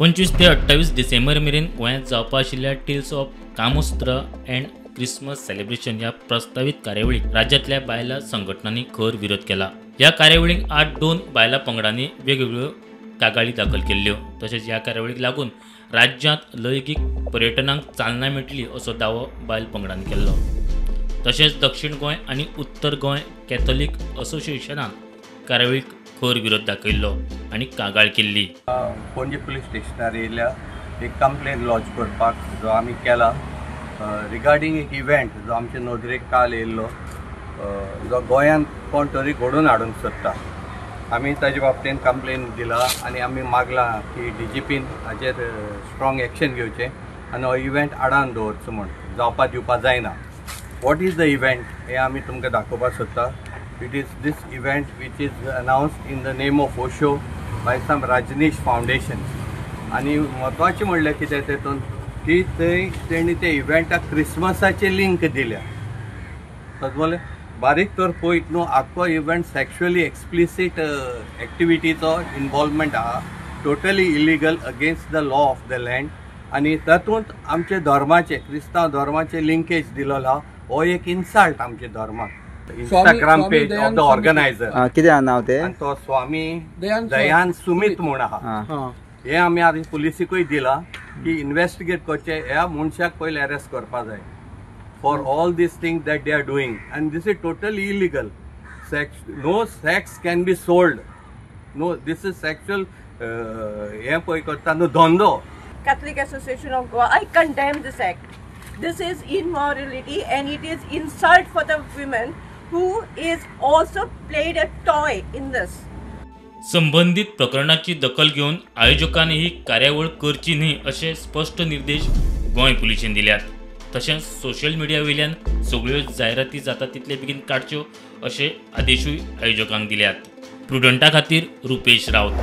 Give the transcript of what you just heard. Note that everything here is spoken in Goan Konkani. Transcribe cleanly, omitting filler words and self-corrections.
25 ते 28 डिसेंबर मेरेन गोंयांत जावपा आशिल्ल्या tales of Kamasutra and Christmas celebration ह्या प्रस्तावीत कार्यावळीक राज्यांतल्या बायलां संघटनांनी खर विरोध केला. ह्या कार्यावळीक 8-2 बायलां पंगडांनी वेगवेगळ्यो कागाळी दाखल केल्ल्यो. तशेंच ह्या कार्यावळीक लागून राज्यांत लैंगीक पर्यटनाक चालना मेळटली असो दावो बायल पंगडांनी केल्लो. तशेंच दक्षिण गोंय आनी उत्तर गोंय कॅथोलीक असोसिएशनान कार्यावळीक खर विरोध दाखयल्लो आनी कागाळ केल्ली. पणजे पुलीस स्टेशनार येयल्या एक कंप्लेन लॉज करपाक जो आमी केला रिगार्डींग एक इव्हेंट जो आमचे नदरेक काल येयल्लो जो गोंयांत कोण तरी घडोवन हाडूंक सोदता. आमी ताजे बाबतीन कंप्लेन दिला आनी आमी मागला की डीजीपीन हाजेर स्ट्रॉंग एक्शन घेवचें आनी हो इव्हेंट आडावन दवरचो म्हूण जावपा दिवपा जायना. What is the event हें आमी तुमकां दाखोवपाक सोदता. It is this event which is announced in the name of Osho by some Rajneesh Foundation. आनी म्हत्वाचें म्हणल्यार कितें तेतून की थंय तेणी त्या इव्हेंटाक क्रिसमसाची लिंक दिल्या. समजलें? बारीक तर पळयत न्हू आख्खो इव्हेंट सेक्शुअली एक्सप्लिसीट एक्टिविटीचो इनवॉल्वमेंट आहा, totally illegal against the law of the land. आनी तातूंत आमचे धर्माचे क्रिस्तांव धर्माचे लिंकेज दिलेलो आहा. हो एक इन्सल्ट आमच्या धर्माक. Instagram page of the organiser कितें नांव तें? तो स्वामी दयान सुमित म्हूण आहा. हें आमी आतां पुलिसीकूय दिलां की इन्वेस्टिगेट करचें, ह्या मनशाक पयलीं अरेस्ट करपा जाय for all these things that they are doing. And this is totally illegal. Sex, no sex can be sold. No, this is sexual हें पळय करता न्हू धंदो. Catholic Association of Goa, I condemn this act. This is immorality and it is insult for the women who is also played a toy in this. संबंधित प्रकरणाची दखल घेवन आयोजकांनी ही कार्यावळ करची न्हय अशे स्पश्ट निर्देश गोंय पुलिशेन दिल्यात. तशेंच सोशल मिडिया वयल्यान सगळ्यो जायराती जाता तितले बेगीन काडच्यो अशे आदेशूय आयोजकांक दिल्यात. प्रुडंटा खातीर रुपेश रावत.